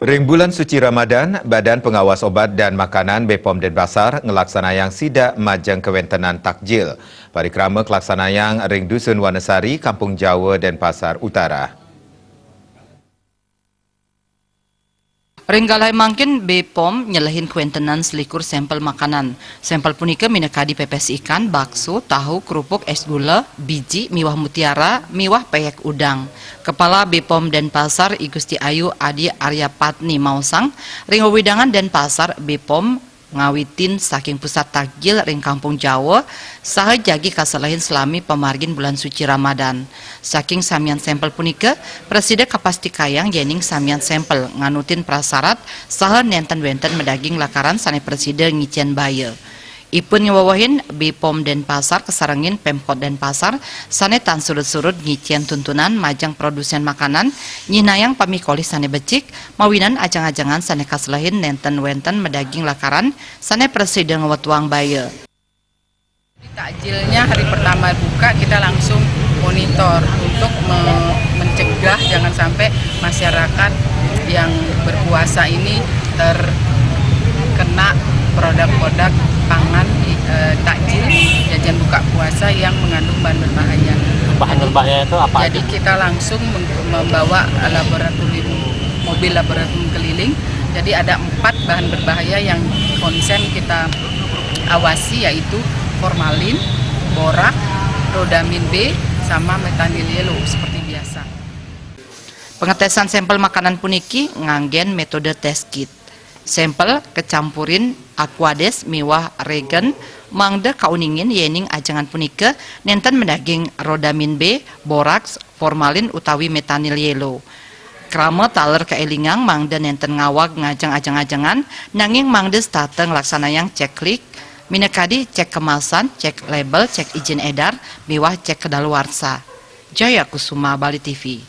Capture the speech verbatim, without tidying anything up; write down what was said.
Ring bulan suci Ramadan, Badan Pengawas Obat dan Makanan Bepom Denpasar ngelaksanayang sida majeng kewentenan takjil. Parikrama kelaksanayang ring Dusun Wanasari, Kampung Jawa, Denpasar Utara. Ring galahé mangkin, Bepom nyelehin kewentenan selikur sampel makanan. Sampel punika minakadi pepes ikan, bakso, tahu, kerupuk, es gula, biji, miwah mutiara, miwah peyek udang. Kepala Bepom Denpasar, I Gusti Ayu Adi Arya Patni maosang, ring wewidangan Denpasar, Bepom ngawitin saking pusat takjil ring Kampung Jawa, saha jagi kaselehin salami pamargin bulan suci Ramadan. Saking samian sampel punika, prasida kapastikayang yening samian sampel nganutin prasarat saha nénten wénten madaging lakaran sané prasida ngicén baya. Ipun ngewewehin, Bepom Denpasar kasarengin Pemkot Denpasar sané tan surud-surud ngicén tuntunan majeng produsén makanan, nyihnayang pamikolih sané becik, mawinan ajeng-ajengan sané kaselehin nénten wénten madaging lakaran sané prasida ngwetuang baya. Takjilnya hari pertama buka, kita langsung monitor untuk me-, mencegah jangan sampai masyarakat yang berpuasa ini terkena produk-produk pangan, eh, takjil, jajan buka puasa yang mengandung bahan berbahaya. Bahan berbahaya itu apa Jadi aja? Kita langsung mem-, membawa laboratorium, mobil laboratorium keliling. Jadi ada empat bahan berbahaya yang konsen kita awasi, yaitu formalin, borak, rhodamin B, sama methyl yellow seperti biasa. Pengetesan sampel makanan puniki nganggén metode test kit. Sampel kacampurin Aquades miwah reagen mangda kauningin yéning ajengan punika nénten madaging rhodamin B, boraks, formalin utawi methyl yellow. Krama taler kaélingang mangda nénten ngawag ngajeng ajeng-ajengan, nanging mangda setata nglaksanayang cek klik, minakadi cek kemasan, cek label, cek izin edar, miwah cek kadaluarsa. Jaya Kusuma, Bali T V.